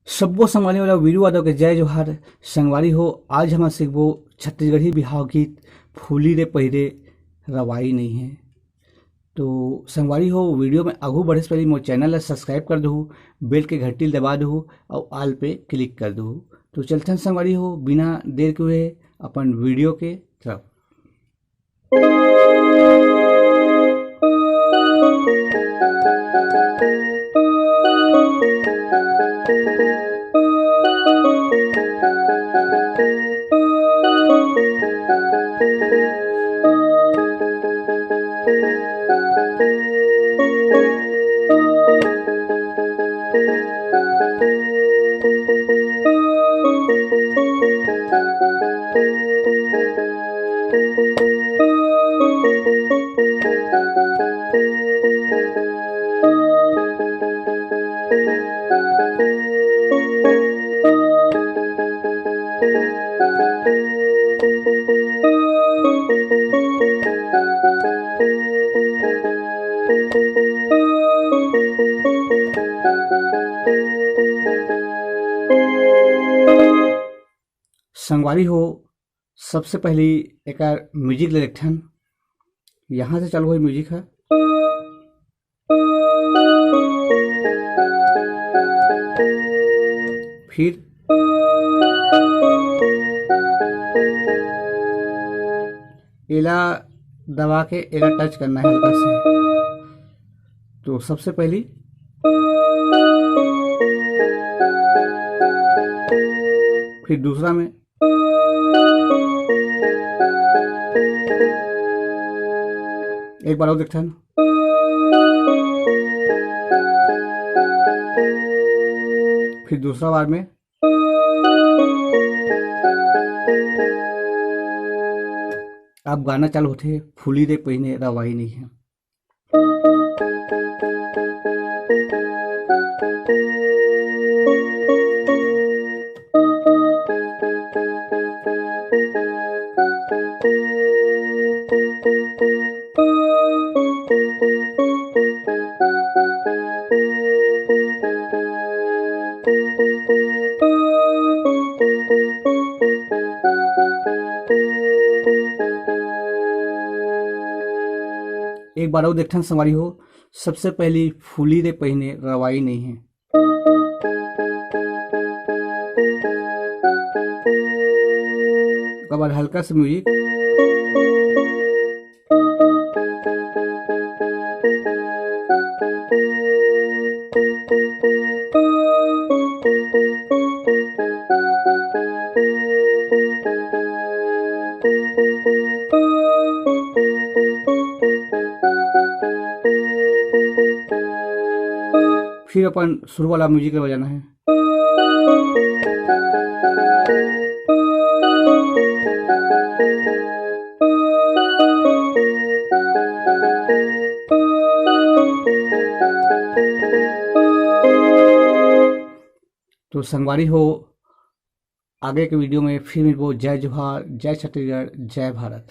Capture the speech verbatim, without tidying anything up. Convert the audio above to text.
सब्बो संगवारी वाला वीरू यादव के जय जोहार। संगवारी हो, आज हम सीखबो छत्तीसगढ़ी बिहाव गीत फूली रे पहिरे रवाई नहीं है। तो संगवारी हो, वीडियो में आगू बढ़े से पहले मोर चैनल ला सब्सक्राइब कर दहू, बेल के घंटी ला दबा दहू और ऑल पे क्लिक कर दहू। तो चलथन संगवारी हो, बिना देर के हुए अपन वीडियो के तरफ। संगवारी हो, सबसे पहली एकर म्यूजिक ले देखथन। यहाँ से चालू होई म्यूजिक ह। फिर एला दबा के एला टच करना है हल्का से। तो सबसे पहली, फिर दूसरा में, एक बार और देखथन। फिर दूसरा बार में अब गाना चालू होथे, फूली रे पहिने रवाई नहीं है। एक बार और देखथन संगवारी हो, सबसे पहली फूली रे पहिने रवाई नहीं है। ओकर बाद हल्का सा म्यूजिक। फिर अपन शुरू वाला म्यूजिक बजाना है। तो संगवारी हो, आगे के वीडियो में फिर मिलबो। जय जोहार, जय छत्तीसगढ़, जय भारत।